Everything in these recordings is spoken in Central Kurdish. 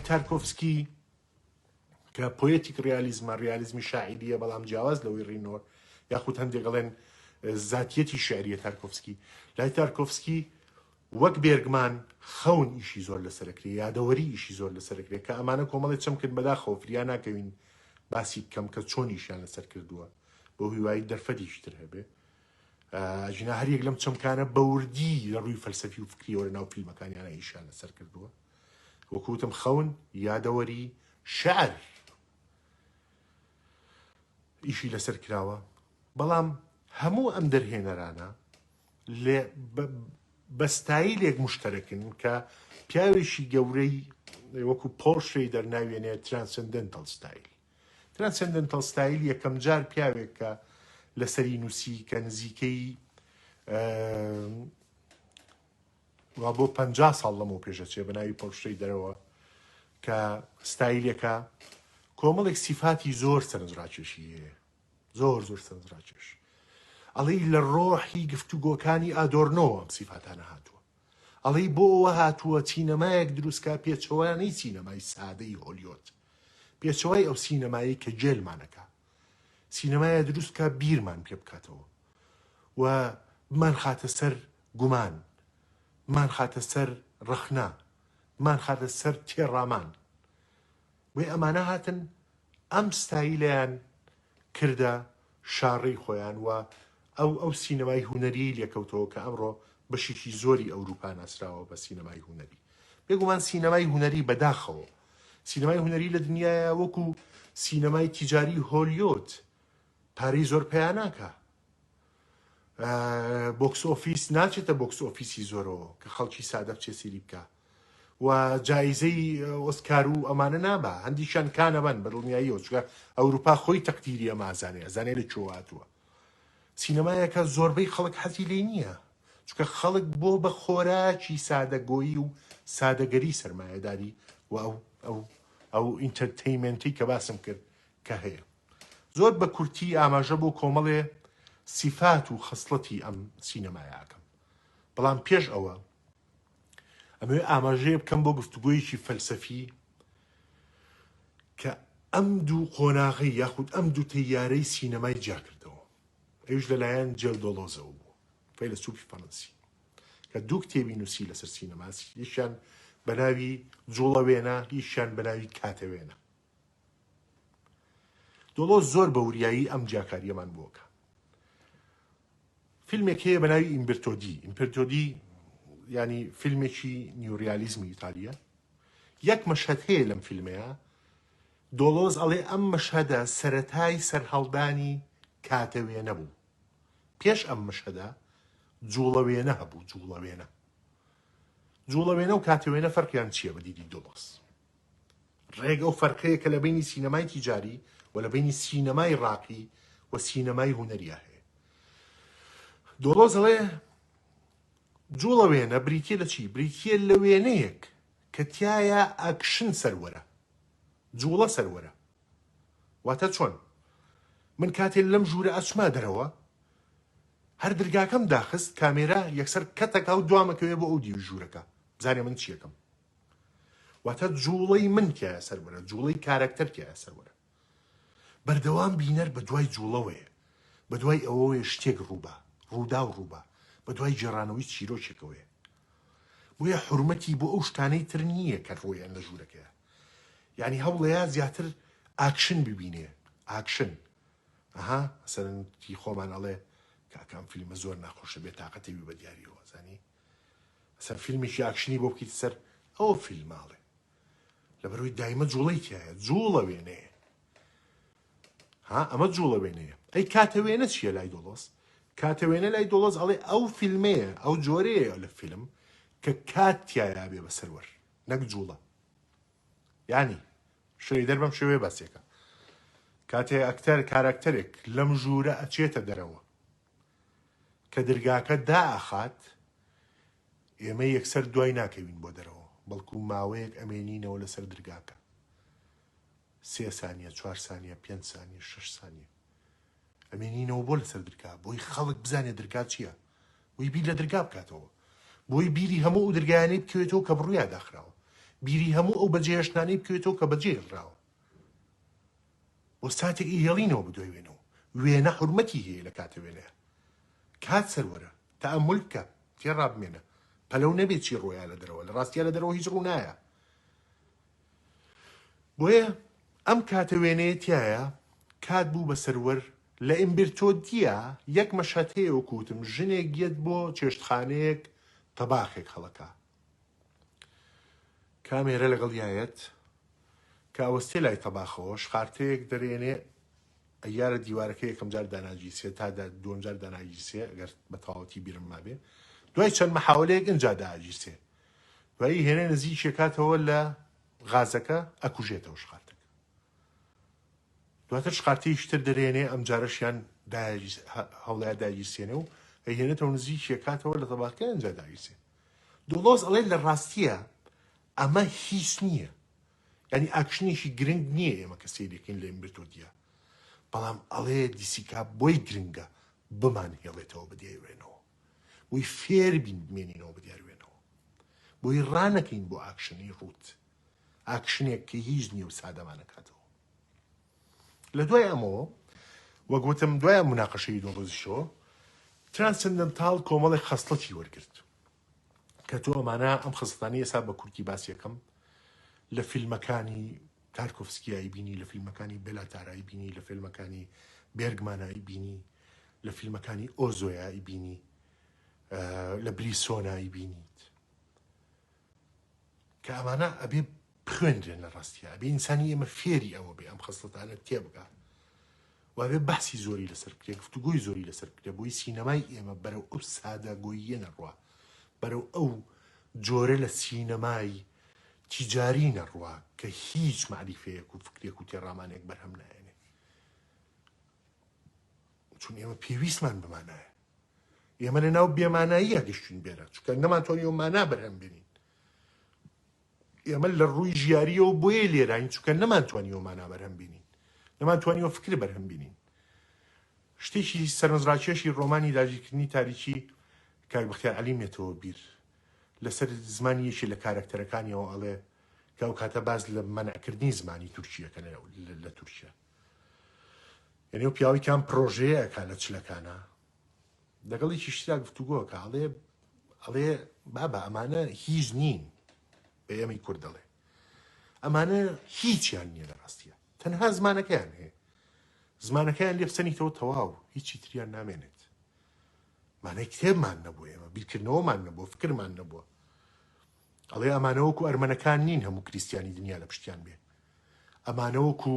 تارکۆفسکی کە poetic ڕیالیزمە، ڕیالیزمی شاعیرییە بەڵام جیاواز لەوەی ڕینۆر یاخود هەندێک ئەڵێن زاتیەتی شعریە تارکۆفسکی. لای تارکۆفسکی وەک بێرگمان خەون ئیشی زۆر لەسەرەکرێ، یادەوەری ئیشی زۆر لەسەرەکرێ کە ئەمانە کۆمەڵی چەمکن بەداخەوە فریا ناکەوین باسی بکەم کە چۆن ئیشیان لەسەر کردووە بۆ هیوای دەرفەتێکی تر هەبێ. ئەگینا هەریەک لەم چەمکانە بە وردی لە ڕووی فەلسەفی و فکریەوە لە ناو فیلمەکانیانە ئیشیان لەسەر کردووە. وەکو وتم خەون، یادەوەری، شعر ئیشی لەسەر کراوە، بەڵام هەموو ئەم دەرهێنەرانە لێ بە ستایلێک مشتەرەکن کە پیاوێکی گەورەی وەکو پۆڵ شرەیدەر ناوێنێ transcendental style. Transcendental style یەکەم جار پیاوێک کە لەسەری نووسی کە نزیکەی وا بۆ 50 ساڵ لەمەو پێشەچێ بە ناوی پۆڵ شرەیدەرەوە کە ستایلێکە کۆمەڵێک سیفاتی زۆر سەرنجڕاکێشی هەیە زۆر زۆر سەرنجڕاکێش ئەڵێی لە ڕۆحی گفتوگۆکانی ئادۆرنۆوە ئەم سیفاتانە هاتووە ئەڵێی بۆ ئەوە هاتووە سینەمایەک دروستکا پێچەوانەی سینەمای سادەی هۆلیۆد، پێچەوای ئەو سینەمایەی کە گێلمان ئەکا. سینەمایە دروست بکا بیرمان پێ بکاتەوە و بمانخاتە سەر گومان، بمانخاتە سەر ڕەخنە، بمانخاتە سەر تێڕامان. بۆیە ئەمانە هاتن ئەم ستایلەیان کردە شاڕێی خۆیان و ئەو ئەو سینەمای هونەریەی لێکەوتەوە کە ئەمڕۆ بەشێکی زۆری ئەوروپا ناسراوە بە سینەمای هونەری. بێگومان سینەمای هونەری بەداخەوە سینەمای هونەری لە دنیایا وەکو سینەمای تیجاری هۆلیۆد پارەی زۆر پەیا ناکا. box office ناچێتە box office ی زۆرەوە کە خەڵکی سادە بچێ سەیری بکا. و جایزەی ئۆسکار و ئەمانە نابا هەندیشیان کانەبەن بە دڵنیاییەوە چونکە ئەوروپا خۆی تەقدیری ئەمە ئەزانێ ئەزانێ لە کوێوە هاتووە سینەمایەکە زۆربەی خەڵک حەزی لێ نییە چونکە خەڵک بۆ بە خۆراکی سادەگۆیی و سادەگەری سەرمایەداری و ئەو ئەو ئەو entertainment ی کە باسم کرد کە هەیە زۆر بە کورتی ئاماژە بۆ کۆمەڵێ سیفات و خەسڵەتی ئەم سینەمایەکەم بەڵام پێش ئەوە ئەمەوێ ئاماژەیە بکەم بۆ گفتوگۆیەکی فەلسەفی کە ئەم دوو قۆناغەی یاخود ئەم دوو تەیارەی سینەمای جیاکردەوە ئەویش لەلایەن جێل دۆلۆزەوە بوو فەیلەسوفی فەرەنسی کە دوو کتێبی نووسی لەسەر سینەما یەکیان بە ناوی جوڵە وێنە یەکیان بە ناوی کاتە وێنە دۆلۆز زۆر بە وریایی ئەم جیاکاریەمان بۆکە فیلمێک هەیە بە ناوی ئیمبرتۆدی ئیمپرتۆدی ینی فیلمێکی نیوریالیزمی ئیتالیە یەک مەشهد هەیە لەم فیلمەیە دۆلۆز ئەڵێ ئەم مەشهدە سەرەتای سەرهەڵدانی کاتە وێنە بوو پێش ئەم مەشهدە جوڵە وێنە هەبوو جوڵە وێنە جوڵە وێنە و کاتە وێنە فەرقیان چییە بە دیدی دۆلۆز ڕێک ئەو فەرقەیە کە لە بەینی سینەمای تیجاری و لە بەینی سینەمای ڕاقی و سینەمای هونەریا هەیە. دۆلۆز ئەڵێ جوڵە وێنە بریتیە لە چی؟ بریتیە لە وێنەیەک کە تیایا ئەکشن سەروەرە، جوڵە سەروەرە. واتە چۆن؟ من کاتێ لەم ژوورە ئەچمە دەرەوە هەر درگاکەم داخست کامێرا یەکسەر کەتەکا و دوامەکەوێ بۆ ئەو دیوی ژوورەکە بزانێ من چیەکەم. واتە جوڵەی من تیایە سەروەرە، جوڵەی کارەکتەر تیایە سەروەرە. بەردەوام بینەر بە دوای جوڵەوەیە، بە دوای ئەوەوەیە شتێک ڕووبا، ڕووداو ڕووبا، بە دوای گێڕانەوەی چیرۆکێکەوەیە. بۆیە حورمەتی بۆ ئەو شتانەی تر نییە کە ڕوویان لە ژوورەکەیە. یعنی هەوڵەیە زیاتر ئاکشن ببینێ، ئاکشن. ئەها مەسەلەن تی خۆمان ئەڵێ کاکە ئەم فیلمە زۆر ناخۆشە بێتاقەتەوی بە دیاریەوە زانی. سەر فیلمێکی ئاکشنی بۆ بکەیتە سەر ئەوە فیلماڵێ لەبەرەوەی دایمە جوڵەی تایە جوڵە وێنەیە ها ئەمە جوڵە وێنەیە ئەی کاتە وێنە چییە لای دۆڵۆس کاتە وێنە لای دۆڵۆس ئەڵێ ئەو فیلمەیە ئەو جۆرەیە لە فیلم کە کات تایە بێ بە سەروەر نەک جوڵە ینی شریدەر بەم شێوەیە باسێکە کاتێ ئەکتەر کاراکتەرێک لەم ژوورە ئەچێتە دەرەوە کە درگاکە دائەخات ئێمە یەکسەر دوای ناکەوین بۆ دەرەوە بەڵکو ماوەیەک ئەمێنینەوە لەسەر درگاکە سێ سانیە چوار سانیە پێنج سانیە شەش سانیە ئەمێنینەوە بۆ لەسەر درگا بۆی خەڵک بزانێ درگا چییە بۆی بیر لە درگا بکاتەوە بۆی بیری هەموو ئەو درگایانەی بکەوێتەوە کە بڕویا داخراوە. بیری هەموو ئەو بەجێهێشتنانەی بکەوێتەوە کە بەجێ هێڵراوە. بۆ ساتێک ئیهێڵینەوە بەدوای وێنەوە. وێنە حورمەتی هەیە لە کاتە وێنەیە. کات سەروەرە. تەئەمول بکە. تێڕابمێنە. پەلەو نەبێ چی ڕووەیا لە دەرەوە. لە ڕاستیا لە دەرەوە هیچ ڕوو نایە. بۆیە ئەم کاتە وێنەیە تیایە کات بوو بە سەروەر لە ئیمبرتۆ دیە یەک مەشهەد هەیە وەکو وتم ژنێک یەت بۆ چێشتخانەیەک تەباخێک هەڵەکا کامێرە لەگەڵ یایەت کە ئەوەستێ لای تەباخەوە شقارتەیەک دەرێنێ ئەیارە دیوارەکە یەکەم جار داناگیرسێ تا دووەم جار داناگیرسێ ئەگەر بە تەواوەتی بیرم مابێ دوای چەند مەحاولەیەک ئینجا داگیرسێ دوایی هێنێ نزیکێکاتەوە لە غازەکە ئەکوژێتەوە شقارتەکە دواتر شقارتەیەکی تر دەرێنێ ئەمجارەشیان هەوڵیا داگیرسێنێ و ئەیهێنێتەوە نزیکێکاتەوە لە تەباخەکە ئەنجا داگیرسێ دۆڵۆز ئەڵێ لە ڕاستیە ئەمە هیچ نییە یعنی ئاکشنێکی گرنگ نییە ئێمە کە سەیرەکەین لە ئیمبرتۆ دیە بەڵام ئەڵێ دیسیکا بۆی گرنگە بمان هێڵێتەوە بە دیار وێنەوە بۆی فێر بین بمێنینەوە بە دیار وێنەوە بۆی ڕانەکەین بۆ ئاکشنی ڕووت ئاکشنێک کە هیچ نییە و سادەمانەکاتەوە لە دوای ئەمەوە وەک وتم دوای ئەم مناقەشەی دۆڵۆزیشەوە transcendental کۆمەڵێک خەسڵەتی وەرگرت کە تۆ ئەمانە ئەم خەسڵەتانی ئێستا بە کورتی باسیەکەم لە فیلمەکانی تارکۆفسکیایی بینی لە فیلمەکانی بێلاتارای بینی لە فیلمەکانی بێرگمانایی بینی لە فیلمەکانی ئۆزۆیایی بینی لە بریسۆنایی بینیت کە ئەمانە ئەبێ بخوێنرێن لە ڕاستیا ئەبێ ئینسانی ئێمە فێری ئەوە بێ ئەم خەسڵەتانە تێبگا و ئەبێ بەحسی زۆری لەسەر بکرێ گفتوگۆی زۆری لەسەر بکرێ بۆی سینەمای ئێمە بەرەو ئەو سادەگۆییە نەڕوا بەرەو ئەو جۆرە لە سینەمای تیجاری نەڕوا کە هیچ مەعریفەیەک و فکرێک و تێڕامانێک بەرهەم نایەنێ چون ئێمە پێویستمان بەمانایە ئێمە لە ناو بێماناییە گەشتین بێرە چونکە نەمانتوانیوە مانا بەرهەم بێنین ئێمە لە ڕووی ژیاریەوە بۆیە لێراین چونکە نەمانتوانیوە مانا بەرهەم بینین نەمانتوانیوە فکر بەرهەم بینین شتێکی سەرنجڕاکێشی ڕۆمانی داگیرکردنی تاریکی کاک بەختیار عەلیم یەتەوە بیر لەسەر زمانی یەکێ لە کارەکتەرەکانیەوە ئەڵێ کە ئەو کاتە باس لە مەنعکردنی زمانی تورکیەکە لە تورکیا یعنی ئەو پیاوەی کام پرۆژەیە ئەکا لە چلەکانە لەگەڵ یەکیشترا گفتوگۆکە ئەڵێ ئەڵێ بابە ئەمانە هیچ نین بە ئێمەی کورد دەڵێ ئەمانە هیچیان نییە لە ڕاستیە تەنها زمانەکەیان هەیە زمانەکەیان لێ بسەنیتەوە تەواو هیچی تریان نامێنێت مانای کتێبمان نەبوو ئێمە بیرکردنەوەمان نەبوو فکرمان نەبووە ئەڵێ ئەمانە وەکو ئەرمەنەکان نین هەموو کریسیانی دنیا لە پشتیان بێ ئەمانە وەکو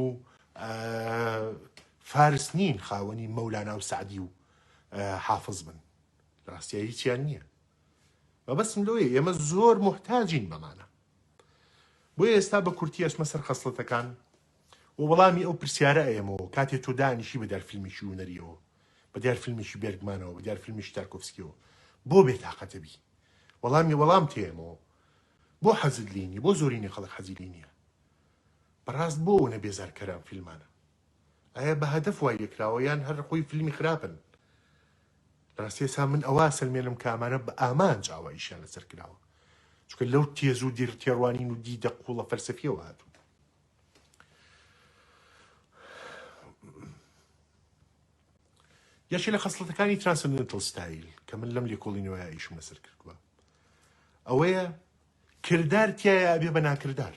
فارس نین خاوەنی مەولانا و سەعدی و حافز بن ڕاستیا هیچیان نییە مەبەستم لەوەیە ئێمە زۆر محتاجین بەمانە بۆیە ئێستا بە کورتی ئەچمە سەر خەسڵەتەکان و وەڵامی ئەو پرسیارە ئەیەمەوە کاتێ تۆ دانیشی بە دیار فیلمێکی هونەریەوە بە دیار فیلمێکی بێرگمانەوە بە دیار فیلمێکی تارکۆفسکیەوە بۆ بێتاقەتە بی وەڵامی وەڵام تێمەوە بۆ حەزت لێی نیە بۆ زۆرینەی خەڵک حەزی لێی نیە بەڕاست بۆ ئەونە بێزارکەرە ئەم فیلمانە ئایا بە هەدەف وای لێکراوە یان هەر خۆی فیلمی خراپن ڕاستی ئێستا من ئەوە سەلمێنم کە ئەمانە بە ئامانج ئاوا ئیشیان لەسەر کراوە چونکە لەو تێز و دیر تێڕوانین و دیدە قوڵە فەلسەفیەوە هاتوون یەکێ لە خەسڵەتەکانی transcendental style کە من لەم لێکۆڵینەوەیە ئیشم لەسەر کردووە ئەوەیە کردار تیایا ئەبێ بە ناکردار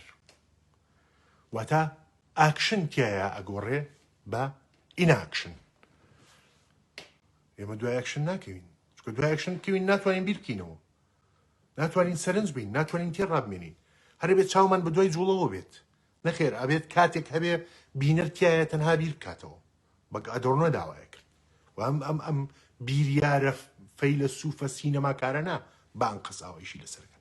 واتە ئاکشن تیایا ئەگۆڕێ بە inaction ئێمە دوای ئەکشن ناکەوین چونکە دوای ئەکشن بکەوین ناتوانین بیر بکەینەوە ناتوانین سەرنج بین ناتوانین تێ ڕابمێنین هەربێت چاومان بە دوای جوڵەوە بێت نەخێر ئەبێت کاتێک هەبێ بینەر تایە تەنها بیر بکاتەوە بەک ئەدۆرنۆ داوای کرد و ئەم ئەم ئەم بیریارە فەیلەسوفە سینەماکارە نا بە ئەنقەست ئاوا ئیشی لەسەر کرد.